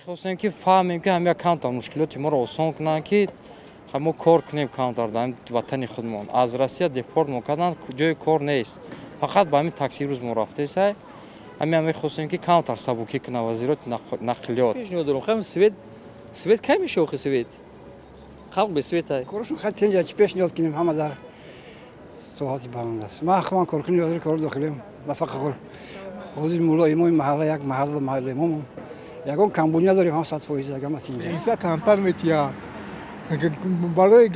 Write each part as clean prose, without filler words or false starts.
Мехостем, ки фаҳмем, ки ҳамя камтар мушкилоти моро осон кунанд, ки мо кор кунем камтар дар ватани худмон. Аз Россия депорт мо карданд, ҷои кор нест. Фақат ба ҳамин такси рӯз мо рафтесай. Ҳамин мехостем, ки камтар сабукӣ кунад вазироти нақлиёт. Пешниҳод дорам. Хам свет, свет кай меша охи свет? Халқ бе свет ай. Корашон хай тенҷа, чӣ пешниҳод кунем, ҳама дар соҳати баланд аст. Ман худам коркуни вазири кори дохилиам, нафақахӯр. Ҳозир мулло имоми маҳалла, як маҳалла маҳалла имомам. Ягон камбудӣ надорем, ҳам 100% ягон тинҷа. Виза камтар метиҳад. Барои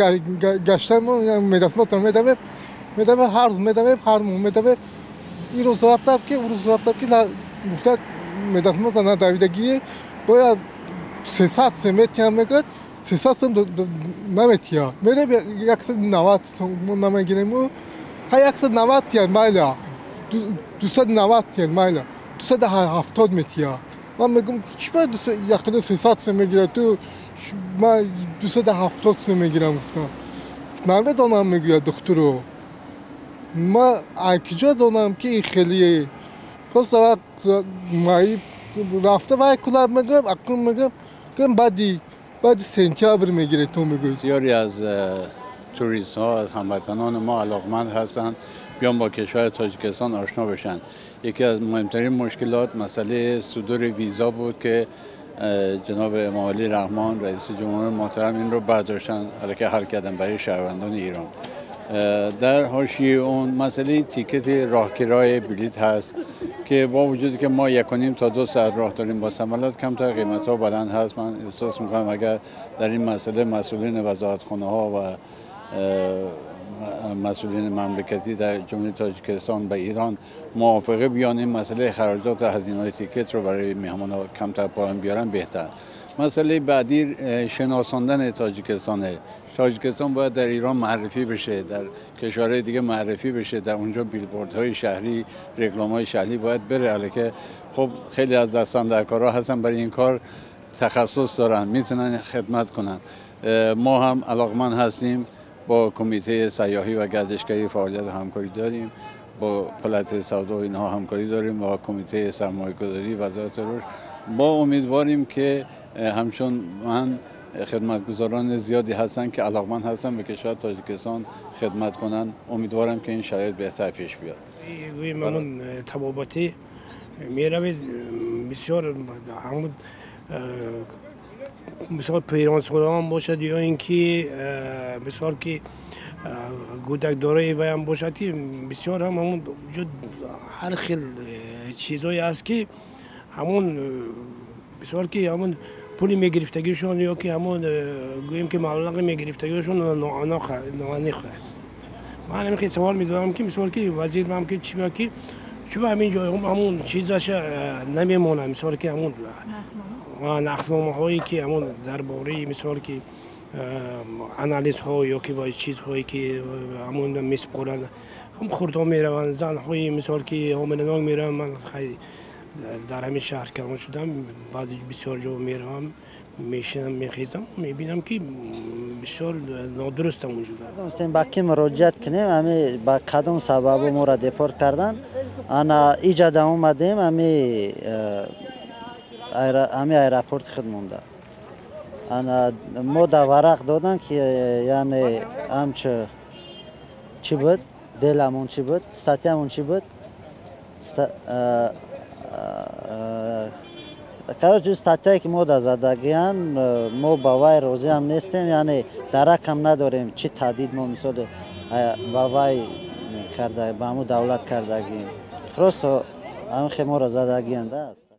гаштан мо медосмотр медавем, медавем, ҳар рӯз медавем, ҳар моҳ медавем. Ин рӯз рафтам, ки он рӯз рафтам, ки гуфта медосмотр надавидагӣ, бояд 300 сом метиҳам, мегӯяд, 300 сом наметиҳад. Мерем, 190 сом намегирему, ха, 190 тиҳад, майла, 290 тиҳад, майла, 270 метиҳад. Ман мегӯм, чӣ ба якқадар 300 сом мегирад, ту ман 270 сом мегирам, гуфтам. Намедонам, мегӯяд духтуру. Ман киҷо донам, ки ин хелие? Просто маиб рафта вай кулаб мегӯям, акнун мегӯям, гӯям, баъди сентябр мегиред, то мегӯед. بسیاری از توریست ها، از هموطنان ما علاقمند هستند بیان با کشور تاجیکستان آشنا بشن. یکی از مهمترین مشکلات مسئله صدور ویزا بود که جناب امامعلی رحمان، رئیس جمهور محترم، این رو برداشتن، که حل کردن برای شهروندان ایران. در حاشیه اون مسئله ticket راهکرای بلیت هست که با وجودی که ما 1.5 تا 2 ساعت راه داریم با سملات، کمتر قیمت ها بلند هست. من احساس میکنم اگر در این مسئله مسئولین وزارتخانه ها و مسئولین مملکتی در جمهوری تاجیکستان و ایران موافقه بیان، این مسئله خراجات و هزینه های ticket رو برای مهمان ها کمتر پایین بیارن بهتر. مسئله بعدی شناساندن تاجیکستانه. تاجیکستان باید در ایران معرفی بشه، در کشورهای دیگه معرفی بشه. در اونجا بیلبوردهای شهری، رکلام های شهری باید بره که خب خیلی از دست اندرکارا هستن، برای این کار تخصص دارن، میتونن خدمت کنن. ما هم علاقمند هستیم. با کمیته سیاحی و گردشگری فعالیت همکاری داریم، با پالات سودا و اینها همکاری داریم، با کمیته سرمایه گذاری وزارت رشد. ما امیدواریم که همچون من خدمتگزاران زیادی هستن که علاقمند هستن به کشور تاجیکستان خدمت کنن. امیدوارم که این شرایط بهتر پیش بیاد. گوییم همون طبابتی میروید، بسیار همون مثال پیرانسالان باشد یا اینکه بسیار که گودک دارای وی هم باشد که بسیار هم همون هر خیل چیزایی است که همون بسیار که همون پولی میگرفتگیشون یا که همون گوییم که مبلغ میگرفتگیشون ناانق است. من همین سوال میدارم که مثال که وزیر هم که چی که چون همین جای همون چیزش نمیمونه، مثال که همون نرخنامه هایی که همون درباره مثال که анализ ها یا که با چیزهایی که همون میسپرن، هم خردها میروند، زنهای مثال که حامله میروند. من خیلی در همین شهر کلان شدم، بعضی بسیار جا میروم، میشینم، میخیزم، میبینم که بسیار نادرست اونجا. با کی مراجعت کنیم؟ امی با کدام سبب ما را депорт کردن؟ انا ایجا اومدیم، امی аэропорт خود مونده. انا ما دا ورق دادن که یعنی همچه چی بود، дело مون چی بود، статья مون چی بود. Короче, статья е ки мо да задагиян, мо ба вай розиам нестем, яъне даракам надорем, чӣ таҳдид мо мисол ба вай карда, ба ҳамун давлат кардагием. Просто ҳамин хел моро задагиянд аст.